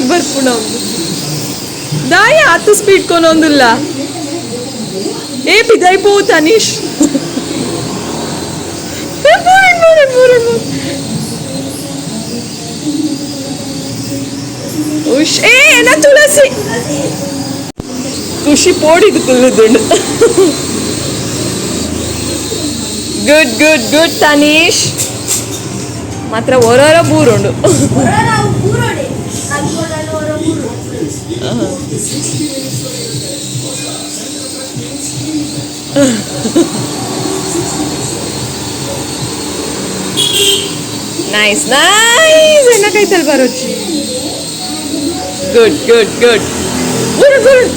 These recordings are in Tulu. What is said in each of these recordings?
ಪೋಡಿಗ್ ಬರ್ಪುಣ ದಾಯ ಆತು ಸ್ಪೀಡ್ ಕೊನೊಂದುಲ್ಲ ಏ ಪಿದಾಯಿ ಪೋ ತನೀಶ್ ಬೂರನ್ ಬೂರನ್ ಬೂರನ್ ಉಶ್ ಏ ಎನ್ನ ತುಳಸಿ ಖುಷಿ ಪೋಡಿದ್ ಕುಲ್ಲುದುಂಡು. Good good good Tanish ಮಾತ್ರ ಒರೊರ ಬೂರುಂಡು. ನೈಸ್ ನೈಸ್ ಎನ್ನ ಕೈತಲ್ ಬರೋಚಿ. Good good good ಬೂರುಂಡು ಬೂರುಂಡು.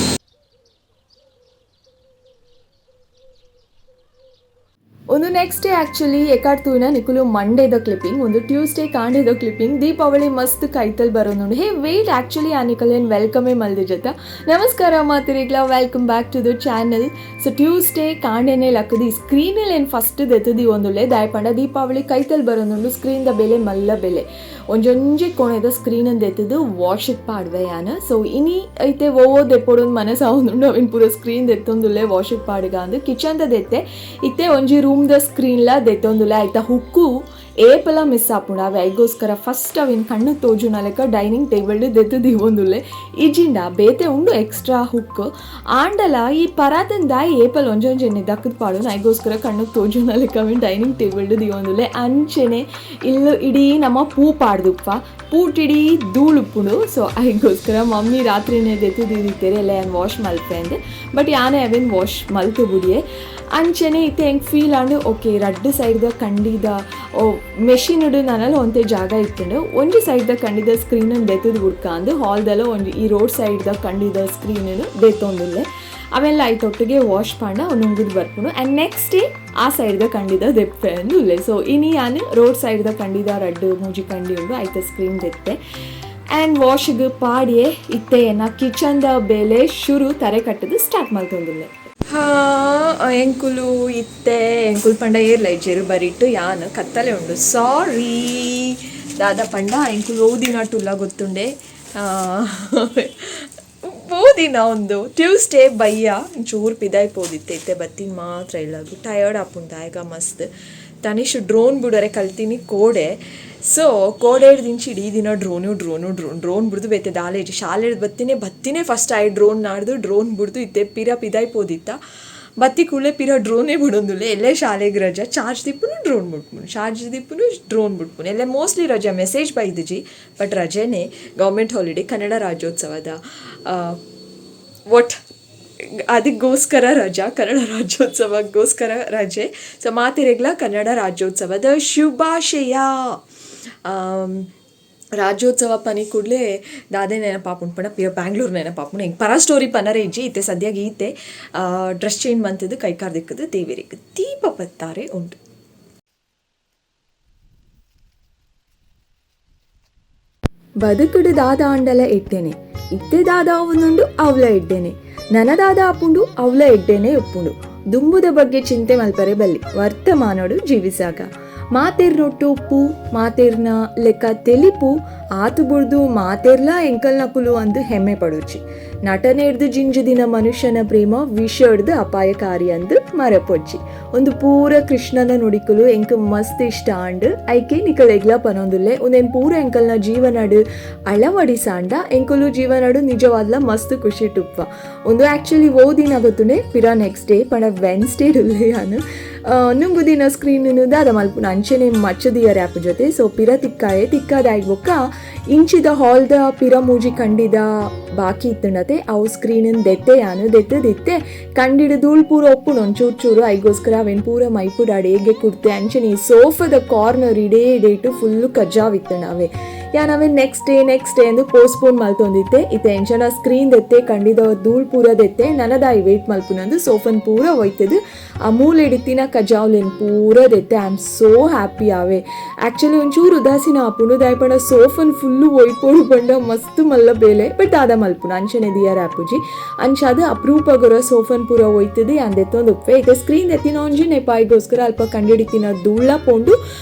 ಒಂದು next day actually ಎಕಾಡ್ ತೂಯಿನ ನಿಕುಲು ಮಂಡೇದ ಕ್ಲಿಪ್ಪಿಂಗ್, ಒಂದು ಟ್ಯೂಸ್ಡೇ ಕಾಂಡೇದ ಕ್ಲಿಪ್ಪಿಂಗ್. ದೀಪಾವಳಿ ಮಸ್ತ್ ಕೈತಲ್ ಬರೋನುಂಡು. ಹೇ ವೇಟ್, ಆ್ಯಕ್ಚುಲಿ ಆ ನಿಕಲೇನ್ ವೆಲ್ಕಮೇ ಮಲ್ದಿ ಜೊತೆ. ನಮಸ್ಕಾರ ಮಾತಿರಿಗ್ಲ, welcome back to the channel. So Tuesday ಕಾಂಡೆನೆ ಲಕ್ಕದಿ ಸ್ಕ್ರೀನಲ್ಲಿ ಏನು ಫಸ್ಟ್ ದೆತ್ತದಿ ಒಂದುಳ್ಳೆ ದಾಯಪಂಡ ದೀಪಾವಳಿ ಕೈತಲ್ ಬರೋನುಂಡು. ಸ್ಕ್ರೀನ್ದ ಬೆಲೆ ಮಲ್ಲ ಬೆಲೆ ಒಂಜೊಂಜೆ ಕೋಣೆದ ಸ್ಕ್ರೀನ್ ದೆತ್ತದು ವಾಶ್ it ಪಾಡ್ವೆ ಯಾನ್. ಸೊ ಇನಿ ಐತೆ ಓವೋ ದೆಪ್ಪೊಡೊಂದು ಮನಸ್ಸಾವೊಂದುಂಡು ಅವಿನ ಪೂರ ಸ್ಕ್ರೀನ್ ದೆತ್ತೊಂದುಲ್ಲೆ ವಾಶ್ it ಪಾಡ್ಗ ಅಂದ್ ಕಿಚನ್ದ ದೆತ್ತೆ ಇತ್ತೆ ಒಂಜಿ ರೂಮ್ದ ಸ್ಕ್ರೀನ್ಲ ದೆತ್ತೊಂದುಲ್ಲೆ. ಆಯ್ತಾ ಹುಕ್ಕು ಏಪಲ ಮಿಸ್ ಆಪುಂಡು ಅವೆ ಐಗೋಸ್ಕರ ಫಸ್ಟ್ ಅವಿನ ಕಣ್ಣು ತೋಜುನ ಲೆಕ್ಕ ಡೈನಿಂಗ್ ಟೇಬಲ್ ದೆತ್ತು ದೀವೊಂದುಲ್ಲೆ. ಇಜಿಂಡ ಬೇತೆ ಉಂಡು ಎಕ್ಸ್ಟ್ರಾ ಹುಕ್ ಆಂಡಲ ಈ ಪರಾತನ್ ದಾಯಿ ಏಪಲ್ ಒಂಜೊಂಜೆನೆ ದಕ್ಕದ ಪಾಡುನ ಐಗೋಸ್ಕರ ಕಣ್ಣು ತೋಜುನ ಲೆಕ್ಕ ಅವಿನ ಡೈನಿಂಗ್ ಟೇಬಲ್ ದೀವೊಂದುಲ್ಲೆ. ಅಂಚೆನೆ ಇಲ್ಲು ಇಡೀ ನಮ್ಮ ಪೂ ಪಾಡ್ದುಪ್ಪ ಪೂಟಿಡೀ ಧೂಳುಪ್ಪುಂಡು. ಸೊ ಐಗೋಸ್ಕರ ಮಮ್ಮಿ ರಾತ್ರಿನೇ ದೆತ್ತು ದೀದಿತ್ತೇರೆ ಎಲ್ಲ ಯಾನ್ ವಾಶ್ ಮಲ್ಪೆ ಅಂದ್, ಬಟ್ ಯಾನೇ ಅವೇನು ವಾಶ್ ಮಲ್ತು ಬುಡಿಯೆ. ಅಂಚೆನೆ ಇತ್ತೆ ಎಂಕ್ ಫೀಲ್ ಆಂಡ್ ಓಕೆ ರಡ್ಡ್ ಸೈಡ್ದ ಕಂಡಿದ ಓ ಮೆಷಿನ್ ನನಲ ಒಂತೆ ಜಾಗ ಇತ್ತುಂಡು. ಒಂಜಿ ಸೈಡ್ದ ಕಂಡಿದ ಸ್ಕ್ರೀನ್ ದೆತ್ತದು ಬುಡ್ಕ ಅಂದ್ ಹಾಲ್ದಲ್ಲ ಒಂಜಿ ಈ ರೋಡ್ ಸೈಡ್ದ ಕಂಡಿದ ಸ್ಕ್ರೀನ್ ದೆತ್ತೊಂದುಲ್ಲೆ. ಅವೆಲ್ಲ ಐತೊಟ್ಟಿಗೆ ವಾಶ್ ಪಾಂಡ ನುಂಗುದು ಬರ್ಪುಂಡು. And next day ಆ ಸೈಡ್ದ ಕಂಡಿದ ದೆಪ್ಪೆ ಅಂದುಲ್ಲೆ. ಸೊ ಇನಿ ಯಾನ್ ರೋಡ್ ಸೈಡ್ದ ಕಂಡಿದ ರಡ್ಡ್ ಮೂಜಿ ಕಂಡಿ ಉಂಡು ಐತ ಸ್ಕ್ರೀನ್ ದೆತ್ತೆ ಆ್ಯಂಡ್ ವಾಶಿಗೆ ಪಾಡಿಯೆ. ಇತ್ತೆ ಎನ್ನ ಕಿಚನ್ದ ಬೇಲೆ ಶುರು, ತರೆ ಕಟ್ಟದು ಸ್ಟಾರ್ಟ್ ಮಲ್ತೊಂದುಲ್ಲೆ. ಹಾ ಎಂಕುಲು ಇತ್ತೆ ಎಂಕುಲು ಪಂಡ ಏರ್ಲ ಇಜ್ಜೆರು ಬರಿಟ್ಟು ಯಾನ್ ಕತ್ತಲೆ ಉಂಡು ಸಾರಿ ದಾದ ಪಂಡ ಎಂಕುಲು ಓದಿನ ಟುಲ್ಲ ಗೊತ್ತುಂಡೆ ಪೋದಿನ ಒಂದು ಟ್ಯೂಸ್ಡೇ ಬಯ್ಯ ಚೂರು ಪಿದಾಯ್ ಪೋದಿತ್ತೆ. ಇತ್ತೆ ಬತ್ತಿನ ಮಾತ್ರ ಇಲ್ಲ ಟಯರ್ಡ್ ಆಪುಂಡು ದಾಯಗ ಮಸ್ತ್. ತನಿಷ್ ಡ್ರೋನ್ ಬುಡರೆ ಕಲ್ತೀನಿ ಕೋಡೆ. ಸೊ ಕೋಡೆ ದಿಂಚಿ ಇಡೀ ದಿನ drone drone drone drone ಬಿಡ್ದು ಬೇತೆ ದಾಲೇಜಿ ಶಾಲೆ ಬತ್ತಿನೇ ಬತ್ತಿನೇ first I drone ನಾಡ್ದು ಡ್ರೋನ್ ಬಿಡ್ದು ಇತ್ತೆ ಪಿರ ಪಿದಾಯ್ ಪೋದಿತ್ತ. ಬತ್ತಿ ಕೂಡಲೇ ಪಿರ ಡ್ರೋನೇ ಬಿಡೊಂದುಲ್ಲೆ. ಎಲ್ಲೇ ಶಾಲೆಗೆ ರಜಾ ಚಾರ್ಜ್ ದಿಪ್ಪುನು ಡ್ರೋನ್ ಬಿಟ್ಪುನು ಚಾರ್ಜ್ ದಿಪ್ಪುನು ಡ್ರೋನ್ ಬಿಟ್ಪುನು. ಎಲ್ಲೇ ಮೋಸ್ಟ್ಲಿ ರಜಾ ಮೆಸೇಜ್ ಬೈದಿಜಿ ಬಟ್ ರಜೆನೇ ಗೌರ್ಮೆಂಟ್ ಹಾಲಿಡೇ ಕನ್ನಡ ರಾಜ್ಯೋತ್ಸವದ ಒಟ್ ಅದಕ್ಕೋಸ್ಕರ ರಜಾ, ಕನ್ನಡ ರಾಜ್ಯೋತ್ಸವಕ್ಕೋಸ್ಕರ ರಜೆ. ಸೊ ಮಾತಿರೆಗ್ಲ ಕನ್ನಡ ರಾಜ್ಯೋತ್ಸವದ ಶುಭಾಶಯ. ರಾಜ್ಯೋತ್ಸವ ಪನಿ ಕೂಡಲೇ ದಾದೆ ನೆನಪಾಪುಂಡು ಪಂಡ ಪಿರ ಬ್ಯಾಂಗ್ಳೂರ್ ನೆನಪಾಪುಂಡು. ಎಂಕ್ ಪರ ಸ್ಟೋರಿ ಪನರೆ ಇಜ್ಜಿ. ಇತ್ತೆ ಸದ್ಯಗ್ ಈತೆ ಡ್ರೆಸ್ ಚೇಂಜ್ ಮಂತುದು ಕೈಕಾರ್ ದಿಕ್ಕುದು ದೇವೆರೆಗ್ ದೀಪ ಪತ್ತಾರೆ ಉಂಡು. ಬದುಕುಡು ದಾದ ಆಂಡಲ ಎಡ್ಡೆನೆ, ಇತ್ತೆ ದಾದ ಆವೊಂದುಂಡು ಅವ್ಲ ಎಡ್ಡೆನೆ, ನನ ದಾದ ಆಪುಂಡು ಅವ್ಲ ಎಡ್ಡೆನೆ ಉಪ್ಪುಂಡು. ದುಂಬುದ ಬಗ್ಗೆ ಚಿಂತೆ ಮಲ್ಪರೆ ಬಲ್ಲಿ, ವರ್ತಮಾನೋಡು ಜೀವಿಸಾಗ. ಮಾತೆರ್ನೊಟ್ಟು ಉಪ್ಪು ಮಾತೆರ್ನ ಲೆಕ್ಕ ತೆಲಿಪು ಆತು ಬುಡ್ದು ಮಾತೆರ್ಲ ಎಂಕಲ್ನಕುಲು ಅಂದು ಹೆಮ್ಮೆ ಪಡೋಚಿ. ನಟನೆಡ್ದು ಜಿಂಜುದಿನ ಮನುಷ್ಯನ ಪ್ರೇಮ ವಿಷಡ್ದು ಅಪಾಯಕಾರಿ ಅಂದು ಮರಪೊಚ್ಚಿ. ಒಂದು ಪೂರ ಕೃಷ್ಣನ ನುಡಿಕುಲು ಎಂಕ್ ಮಸ್ತ್ ಇಷ್ಟ ಆಂಡ್. ಐಕೆ ನಿಕಲ್ ಎಗ್ಲ ಪನೊಂದುಲ್ಲೆ. ಉಂದೆನ್ ಪೂರ ಎಂಕಲ್ನ ಜೀವನಡು ಅಳವಡಿಸಾಂಡ ಎಂಕುಲು ಜೀವನಡು ನಿಜವಾದ್ಲ ಮಸ್ತ್ ಖುಷಿ ಟುಪ್ಪ. ಒಂದು ಆಕ್ಚುಲಿ ಓದಿನ ಗೊತ್ತುಂಡೆ ಪಿರ ನೆಕ್ಸ್ಟ್ ಡೇ ಪಂಡ ವೆನ್ಸ್ಡೇ ಯಾನ್ ನುಂಗುದಿನ ಸ್ಕ್ರೀನ್ ದಾದ ಮಲ್ಪುನ ಅಂಚೆನೆ ಮಚ್ಚದಿಯರ್ ಆ್ಯಪ್ ಜೊತೆ. ಸೊ ಪಿರ ತಿಕ್ಕಾಯೆ ತಿಕ್ಕಾದಾಯ್ ಬೊಕ್ಕ ಇಂಚಿದ ಹಾಲ್ದ ಪಿರ ಮೂಜಿ ಕಂಡಿದ ಬಾಕಿ ಇತ್ತುಂಡತೆ ಅವು ಸ್ಕ್ರೀನ್ ದೆತ್ತೆ ಯಾನು ದೆತ್ತೆ ದಿತ್ತೆ ಕಂಡಿಡು ಧೂಳ್ ಪೂರ ಒಪ್ಪುಂಡು ಒಂಚೂರು ಚೂರು. ಐಗೋಸ್ಕರ ಅವೇನು ಪೂರ ಮೈಪುಡಾಡ್ ಹೇಗೆ ಕುಡ್ತೆ. ಅಂಚೆನೆ ಈ ಸೋಫಾದ ಕಾರ್ನರ್ ಇಡೇ ಇಡೇಟು ಫುಲ್ ಕಜಾವ್ ಇತ್ತಂಡ ಅವೇ ಯಾನ್ ಅವೇ next day next day ಎಂದು ಪೋಸ್ಟ್ಪೋನ್ ಮಲ್ತೊಂದಿತ್ತೆ. ಇತ್ತೆ ಎಂಚನ ಸ್ಕ್ರೀನ್ ದೆತ್ತೆ ಕಂಡಿದ ಧೂಳ್ ಪೂರ ದೆತ್ತೆ ನನದಾಯಿ ವೇಟ್ ಮಲ್ಪುನಂದು ಸೋಫನ್ ಪೂರ ಒಯ್ತದು ಆ ಮೂಲೆ ಇಡಿತ್ತಿನ ಕಜಾವ್ಲೆನ್ ಪೂರ ದೆತ್ತೆ. I am so happy ಆವೆ. ಆಕ್ಚುಲಿ ಒಂಚೂರು ಉದಾಸೀನ ಆಪುಂಡು ದಾಯಪಂಡ ಸೋಫನ್ ಫುಲ್ಲು ಒಯ್ಪೋಡು ಪಂಡ ಮಸ್ತ್ ಮಲ್ಲ ಬೇಲೆ, ಬಟ್ ದಾದ ಮಲ್ಪುನು ಅಂಚನೆ ದಿಯರ್ ಆಪುಜಿ. ಅಂಚಾದ್ ಅಪರೂಪಗೊರ ಸೋಫನ್ ಪೂರ ಒಯ್ತದೆ ಯಾನ್ ದೆತ್ತೊಂದು ಉಪ್ಪೆ. ಇತ್ತೆ ಸ್ಕ್ರೀನ್ ದೆತ್ತಿನ ಒಂಜಿ ನೆಪಾಯಿಗೋಸ್ಕರ ಅಲ್ಪ ಕಂಡಿಡಿತ್ತಿನ ಧೂಳ ಪೋಂಡು.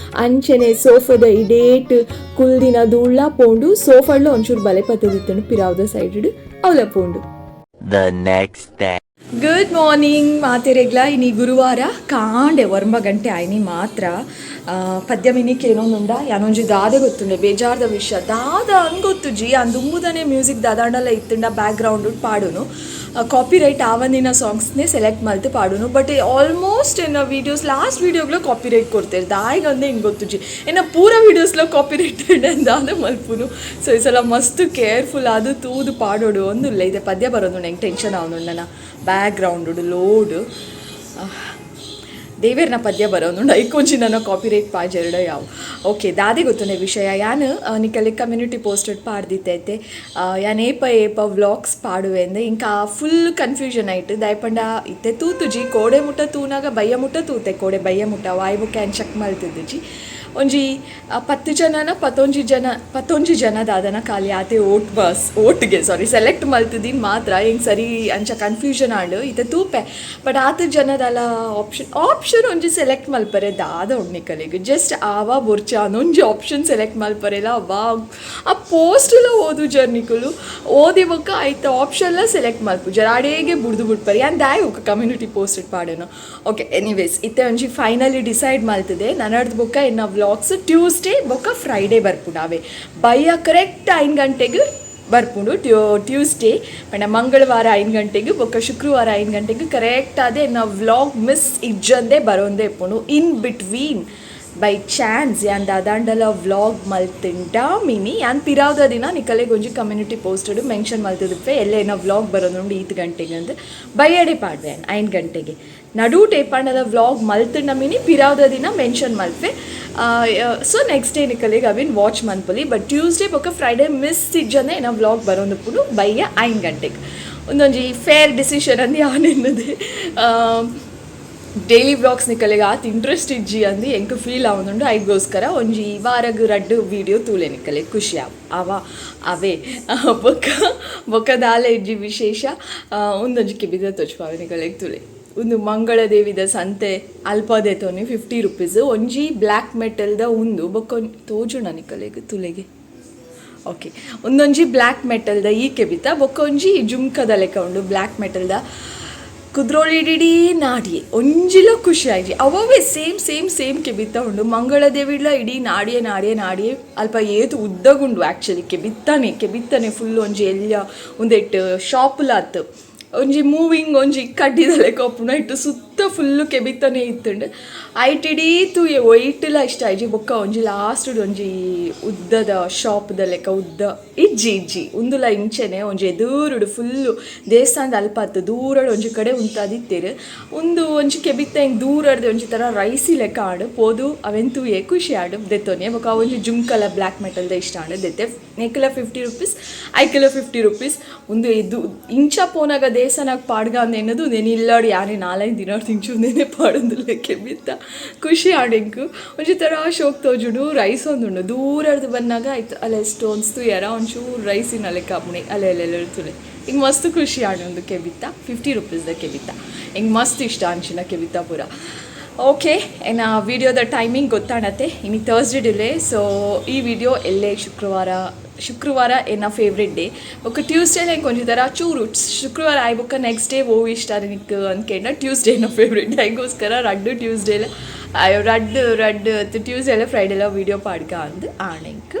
ಅಂಚನೆ ಸೋಫದ ಇಡೇಟ್ ಕುಲ್ದಿನ ಧೂಳು ಧೂಳ್ಲ ಪೋಂಡು, ಸೋಫಾಡ್ಲ ಒಂಚೂರು ಬಲೆ ಪತ್ತದಿತ್ತುಂಡು ಪಿರಾವ್ದ ಸೈಡ್ ಅವಲ ಪೋಂಡು. The next day. Good morning ಮಾತೆರೆಗ್ಲ. ಇನಿ ಗುರುವಾರ ಕಾಂಡೆ 9 ಗಂಟೆ ಆಯ್ನಿ ಮಾತ್ರ. ಪದ್ಯ ಮಿನಿಕ್ ಏನೊಂದುಂಡ ಯಾನೊಂಜಿ ದಾದೆ ಗೊತ್ತುಂಡೆ, ಬೇಜಾರ್ದ ವಿಷಯ ದಾದ ಅಂದ್ ಗೊತ್ತುಜಿ. ದುಂಬುದನೆ ಮ್ಯೂಸಿಕ್ ದಾದಾಂಡಲ ಇತ್ತುಂಡ ಬ್ಯಾಕ್ ಗ್ರೌಂಡ್ ಪಾಡುನು, ಕಾಪಿ ರೈಟ್ ಆವಂದಿನ ಸಾಂಗ್ಸ್ನೇ ಸೆಲೆಕ್ಟ್ ಮಲ್ತು ಪಾಡುನು. ಬಟ್ ಆಲ್ಮೋಸ್ಟ್ ಎನ್ನ ವೀಡಿಯೋಸ್ ಲಾಸ್ಟ್ ವೀಡಿಯೋಗ್ಲ ಕಾಪಿ ರೈಟ್ ಕೊಡ್ತೇವೆ. ದಾಯಿಗಂದೆ ಹಿಂಗೆ ಗೊತ್ತುಜಿ. ಎನ್ನ ಪೂರ ವೀಡಿಯೋಸ್ಲ ಕಾಪಿ ರೈಟ್ ದಾದ ಮಲ್ಪುನು? ಸೊ ಈ ಸಲ ಮಸ್ತ್ ಕೇರ್ಫುಲ್ ಅದು ತೂದು ಪಾಡೋಡು ಒಂದುಲ್ಲ. ಇದೆ ಪದ್ಯ ಬರೋದು ನಂಗೆ ಟೆನ್ಷನ್ ಆವನು. ನನ್ನ ಬ್ಯಾಕ್ ಗ್ರೌಂಡ್ ಲೋಡ್ ದೇವೇರ್ನ ಪದ್ಯ ಬರೋನು ಐಕೊಂಚಿ ನನ್ನ ಕಾಪಿ ರೇಟ್ ಪಾಜೆರಡ ಯಾವ. ಓಕೆ, ದಾದೆ ಗೊತ್ತುಂಡೆ ವಿಷಯ? ಯಾನ್ ನಿಕಲೆ ಕಮ್ಯುನಿಟಿ ಪೋಸ್ಟೆಡ್ ಪಾಡ್ದಿತ್ತೈತೆ, ಯಾನ್ ಏಪ ಏಪ ವ್ಲಾಗ್ಸ್ ಪಾಡುವೆ ಅಂದೆ. ಇಂಕ ಫುಲ್ ಕನ್ಫ್ಯೂಷನ್ ಆಯ್ತು. ದಾಯಪಂಡ ಇತ್ತೆ ತೂತುಜಿ, ಕೋಡೆ ಮುಟ್ಟ ತೂನಾಗ ಬಯ್ಯ ಮುಟ್ಟ ತೂತೆ. ಕೋಡೆ ಬಯ್ಯ ಮುಟ್ಟ ವಾಯ್ ಬುಕ್ಕ ಯಾನ್ ಚೆಕ್ ಮಲ್ತಿದ್ದುಜಿ. ಒಂಜಿ 10 ಜನನ ಪತ್ತೊಂಜಿ ಜನ, 11 ಜನ ದಾದನ ಖಾಲಿ ಆತೆ ಓಟ್ ಬಸ್ ಓಟ್ಗೆ ಸಾರಿ ಸೆಲೆಕ್ಟ್ ಮಲ್ತಿದ್ದೀನಿ ಮಾತ್ರ. ಹಿಂಗೆ ಸರಿ ಅಂಚ ಕನ್ಫ್ಯೂಷನ್ ಆಂಡ್. ಇತ್ತೆ ತೂಪೆ. ಬಟ್ ಆತ ಜನದಲ ಆಪ್ಷನ್ ಆಪ್ಷನ್ ಒಂಜಿ ಸೆಲೆಕ್ಟ್ ಮಲ್ಪರೆ ದಾದ ಉಂಡು? ಜಸ್ಟ್ ಆವ ಬೊರ್ಚ ಒಂಜಿ ಆಪ್ಷನ್ ಸೆಲೆಕ್ಟ್ ಮಲ್ಪರೆಲ. ವಾ, ಆ ಪೋಸ್ಟ್ ಎಲ್ಲ ಓದು ಜರ್ನಿಕುಲು ಓದಿ ಬೊಕ್ಕ ಆಯ್ತು ಆಪ್ಷನ್ಲ ಸೆಲೆಕ್ಟ್ ಮಲ್ಪು ಅಡೇಗೆ ಬುಡ್ದು ಬಿಡ್ಪರೆ. ಯಾನ್ ದಾಯ್ ಬೊಕ್ಕ ಕಮ್ಯುನಿಟಿ ಪೋಸ್ಟ್ ಪಾಡೇನು? ಓಕೆ, ಎನಿವೇಸ್, ಇತ್ತೆ ಒಂಜಿ ಫೈನಲಿ ಡಿಸೈಡ್ ಮಲ್ತದೆ. ನನಡ್ದು ಬೊಕ್ಕ ಇನ್ನ ವ್ಲಾಗ್ಸ್ ಟ್ಯೂಸ್ಡೇ ಬೊಕ್ಕ ಫ್ರೈಡೇ ಬರ್ಪುಂಡು. ಅವೇ ಬಯ್ಯ ಕರೆಕ್ಟ್ 5 ಗಂಟೆಗೆ ಬರ್ಪುಂಡು. ಟ್ಯೂಸ್ಡೇ ಪಂಡ ಮಂಗಳವಾರ 5 ಗಂಟೆಗೆ ಬೊಕ್ಕ ಶುಕ್ರವಾರ 5 ಗಂಟೆಗೆ ಕರೆಕ್ಟ್ ಆದೆ ನಾವು ವ್ಲಾಗ್ ಮಿಸ್ ಇಜ್ಜಂದೆ ಬರೋಂದೇ ಇಪ್ಪುಂಡು. ಇನ್ ಬಿಟ್ವೀನ್ ಬೈ ಚಾನ್ಸ್ ಯಾನ್ ದಾದಾಂಡಲ ವ್ಲಾಗ್ ಮಲ್ತಿಂಡ ಮಿನಿ ಯಾನ್ ಪಿರಾವ್ದ ದಿನ ನಿಕಲೆಗ್ ಒಂಜಿ ಕಮ್ಯುನಿಟಿ ಪೋಸ್ಟೆಡ್ ಮೆನ್ಷನ್ ಮಲ್ತಿದಿಪ್ಪೆ, ಎಲ್ಲೇನೋ ವ್ಲಾಗ್ ಬರೋದುಂಡು ಈತ್ ಗಂಟೆಗೆ ಅಂದ್. ಬಯ್ಯಡೆ ಪಾಡ್ವೆ ಯಾನ್ 5 ಗಂಟೆಗೆ. ನಡು ಟೇಪಾಂಡಲ ವ್ಲಾಗ್ ಮಲ್ತಿಂಡ ಮಿನಿ ಪಿರಾವ್ದ ದಿನ ಮೆನ್ಷನ್ ಮಲ್ಪೆ. ಸೊ ನೆಕ್ಸ್ಟ್ ಡೇ ನಿಕಲೆಗ್ ಅವಿನ್ ವಾಚ್ ಮನ್ಪೊಲಿ. ಬಟ್ ಟ್ಯೂಸ್ಡೇ ಬೊಕ್ಕ ಫ್ರೈಡೇ ಮಿಸ್ ಇಜ್ಜಂದೆ ಏನೋ ವ್ಲಾಗ್ ಬರೋದುಪ್ಪುಂಡು ಬಯ್ಯ 5 ಗಂಟೆಗೆ. ಒಂದೊಂಜಿ ಫೇರ್ ಡಿಸಿಷನ್ ಅಂದ್ ಯಾನ್ ಎನ್ನುದೆ. ಡೈಲಿ ವ್ಲಾಗ್ಸ್ ನಿಕಲೆಗ್ ಆತ್ ಇಂಟ್ರೆಸ್ಟ್ ಇಜ್ಜಿ ಅಂದು ಎಂಕ್ ಫೀಲ್ ಆವೊಂದುಂಡು. ಐಗೋಸ್ಕರ ಒಂಜಿ ವಾರಗ್ ರಡ್ಡ್ ವೀಡಿಯೋ ತೂಲೆ, ನಿಕಲೆಗ್ ಖುಷಿ ಆವು. ಅವ ಅವೇ ಬೊಕ್ಕ ಬೊಕ್ಕ ದಾಲ ಇಜ್ಜಿ ವಿಶೇಷ. ಒಂದೊಂಜಿ ಕೆಬಿದ ತೋಚ್ಪಾವೆ ನಿಕಲೆಗ್, ತೂಲೆ. ಒಂದು ಮಂಗಳ ದೇವಿದ ಸಂತೆ ಅಲ್ಪ ದೆತೊನಿ, 50 ರುಪೀಸ್. ಒಂಜಿ ಬ್ಲ್ಯಾಕ್ ಮೆಟಲ್ದ ಉಂದು ಬೊಕ್ಕ ತೋಜುಣ ನಿಕಲೆಗ್? ತುಲೆಗೆ. ಓಕೆ, ಒಂದೊಂಜಿ ಬ್ಲ್ಯಾಕ್ ಮೆಟಲ್ದ ಈ ಕೆಬಿತ, ಬೊಕ್ಕ ಒಂಜಿ ಜುಮ್ಕದ ಲೆಕ್ಕ ಉಂಡು ಬ್ಲ್ಯಾಕ್ ಮೆಟಲ್ದ. ಕುದ್ರೋಳಿಡಿಡೀ ನಾಡಿಯೆ, ಒಂಜಿಲ ಖುಷಿ ಆಯ್ಜಿ. ಅವವೇ ಸೇಮ್ ಸೇಮ್ ಸೇಮ್ ಕೆಬಿತ್ತ ಉಂಡು. ಮಂಗಳ ದೇವಿಡ್ಲ ಇಡೀ ನಾಡಿಯೆ ನಾಡಿಯೆ ನಾಡಿಯೆ. ಅಲ್ಪ ಏತ್ ಉದ್ದಗುಂಡು ಆ್ಯಕ್ಚುಲಿ. ಕೆಬಿತ್ತಾನೆ ಕೆಬಿತ್ತಾನೆ ಫುಲ್. ಒಂಜಿ ಎಲ್ಯ ಒಂದೆಟ್ ಶಾಪುಲ ಅತ್ತು, ಒಂಜಿ ಮೂವಿಂಗ್ ಒಂಜಿ ಕಡ್ಡಿದ ಲೆಕ್ಕ ಉಪ್ಪುಂಡು. ಇಟ್ಟು ಸುತ್ತ ಫುಲ್ಲು ಕೆಬಿತ್ತಾನೆ ಇತ್ತುಂಡು. ಐಟ್ ಇಡೀ ತೂಯೆ, ಒಯ್ಟುಲ ಇಷ್ಟ ಆಯ್ಜಿ. ಬೊಕ್ಕ ಒಂಜಿ ಲಾಸ್ಟ್ ಒಂಜಿ ಉದ್ದದ ಶಾಪ್ದ ಲೆಕ್ಕ, ಉದ್ದ ಇಜ್ಜಿ ಇಜ್ಜಿ, ಉಂದುಲ ಇಂಚೆನೆ. ಒಂಜಿ ಎದುರುಡು ಫುಲ್ಲು ದೇವಸ್ಥಾನದ ಅಲ್ಪ ಅತ್ತು ದೂರಡ್ ಒಂಜಿ ಕಡೆ ಉಂತಾದಿತ್ತೇರು. ಉಂದು ಒಂಜಿ ಕೆಬಿತ್ತ ಹಿಂಗ್ ದೂರಡ್ದು ಒಂಜಿ ಥರ ರೈಸಿ ಲೆಕ್ಕ ಆಂಡ್. ಪೋದು ಅವೆನ್ ತೂಯೆ, ಖುಷಿ ಆಂಡ್, ದೆತ್ತೊನೆ. ಬೊಕ್ಕ ಒಂಜಿ ಜುಮ್ಕಲ ಬ್ಲ್ಯಾಕ್ ಮೆಟಲ್ದ ಇಷ್ಟ ಆಂಡ್, ದೆತ್ತೆ. ನೆಕ್ಲ 50 ರುಪೀಸ್, ಐಕೆಲ 50 ರುಪೀಸ್. ಒಂದು ಇದು ಇಂಚ ಪೋನಾಗ ದೇವಸ್ಥಾನಕ್ಕೆ ಪಾಡ್ಗ ಅಂದ್ ಎನ್ನದು. ನೇನು ಇಲ್ಲಾಡು ಯಾನೇ ನಾಲೈದು ದಿನ ತಿಂಚು ನೇನೆ ಪಾಡೊಂದುಲ್ಲ ಕೆಬಿತ್ತ. ಖುಷಿ ಆಂಡ್ ಎಂಕ್. ಒಂಜಿ ಥರ ಶೋಕ್ ತೋಜುಡು, ರೈಸ್ ಒಂದುಂಡು. ದೂರಡ್ದು ಬನ್ನಾಗ ಆಯ್ತು ಅಲ್ಲೇ ಸ್ಟೋನ್ಸ್ ತೂಯರ, ಒಂಚೂರು ರೈಸಿನ ಲೆಕ್ಕ ಆಪುಣೆ ಅಲ್ಲೇ ಅಲ್ಲೆಲ್ಲ ತುಲೆ. ಹಿಂಗೆ ಮಸ್ತ್ ಖುಷಿ ಆಂಡ್. ಒಂದು ಕೆಬಿತ್ತ, 50 ರುಪೀಸ್ದ ಕೆಬಿತ್ತ. ಹಿಂಗೆ ಮಸ್ತ್ ಇಷ್ಟ ಅಂಚಿನ ಕೆಬಿತ್ತ ಪೂರ. ಓಕೆ, ಇನ್ನು ವಿಡಿಯೋದ ಟೈಮಿಂಗ್ ಗೊತ್ತಾಣತ್ತೆ. ಇನ್ನು ಥರ್ಸ್ಡೇ ಡಿಲೇ. ಸೊ ಈ ವಿಡಿಯೋ ಎಲ್ಲೇ ಶುಕ್ರವಾರ. ಶುಕ್ರವಾರ ಎನ್ನ ಫೇವ್ರೆಟ್ ಡೇ. ಬೊಕ್ಕ ಟ್ಯೂಸ್ಡೇ ನಂಗೆ ಒಂಜಿ ಥರ ಚೂರು. ಶುಕ್ರವಾರ ಆಯ್ ಬೊಕ್ಕ ನೆಕ್ಸ್ಟ್ ಡೇ ಓ ಇಷ್ಟ ನಿಕ್ ಅಂದ್ಕೊಂಡ ಟ್ಯೂಸ್ಡೇ ಫೇವ್ರೆಟ್. ಅದಕ್ಕೋಸ್ಕರ ರಡ್ಡು ಟ್ಯೂಸ್ಡೇಲ, ರಡ್ಡು ರಡ್ಡು ಟ್ಯೂಸ್ಡೇಲ ಫ್ರೈಡೇಲ ವೀಡಿಯೋ ಪಾಡ್ಕ ಅಂದ್ ಆಣೆಂಕ್.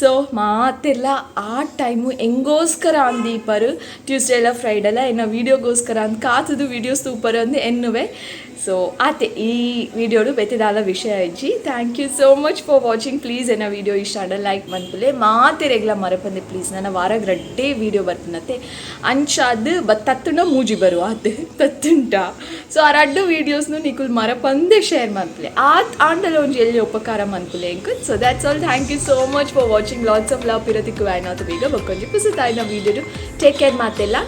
ಸೊ ಮಾತೆಲ್ಲ ಆ ಟೈಮು ಎಂಗೋಸ್ಕರ ಅಂದೀಪರು, ಟ್ಯೂಸ್ಡೇ ಎಲ್ಲ ಫ್ರೈಡೆಲ್ಲ ಎನ್ನ ವೀಡಿಯೋಗೋಸ್ಕರ ಅಂದ್ ಕಾತದು ವೀಡಿಯೋಸ್ ತೂಪರು ಅಂದು ಎನ್ನುವೆ. ಸೊ ಆತೆ, ಈ ವಿಡಿಯೋಡು ಬೇತೆದಾಲ ವಿಷಯ ಇಜ್ಜಿ. Thank you so much for watching. Please, ಎನ್ನ ವಿಡಿಯೋ ಇಷ್ಟ ಆಂಡ ಲೈಕ್ ಮನ್ಪುಲೆ. ಮಾತೆರೆಗ್ಲ ಮರಪಂದೆ ಪ್ಲೀಸ್. ನನ್ನ ವಾರಗ್ ರಡ್ಡೇ ವೀಡಿಯೋ ಬರ್ಪುನತೆ. ಅಂಚಾದ್ ಬತ್ ತತ್ತುಂಡ ಮೂಜಿ ಬರುವ ಆತ್ ತತ್ತುಂಟ. ಸೊ ಆ ರಡ್ಡು ವೀಡಿಯೋಸ್ನು ನಿಕುಲ್ ಮರಪಂದೆ ಶೇರ್ ಮನ್ಪುಲೆ. ಆತ್ ಆಂಡಲ ಒಂಜಿ ಎಲ್ಲಿ ಉಪಕಾರ ಮನ್ಪುಲೆ ಎಂಕ್. So that's all. Thank you so much for watching. Lots of love. ಪಿರತಿಕ್ಕು ಆಯ್ನಾತು ಬೇಗ ಬೊಕ್ಕೊಂಜಿ ಪುಸುತಾಯಿನ ವೀಡಿಯೋ. ಟೇಕ್ ಕೇರ್ ಮಾತೆಲ್ಲ.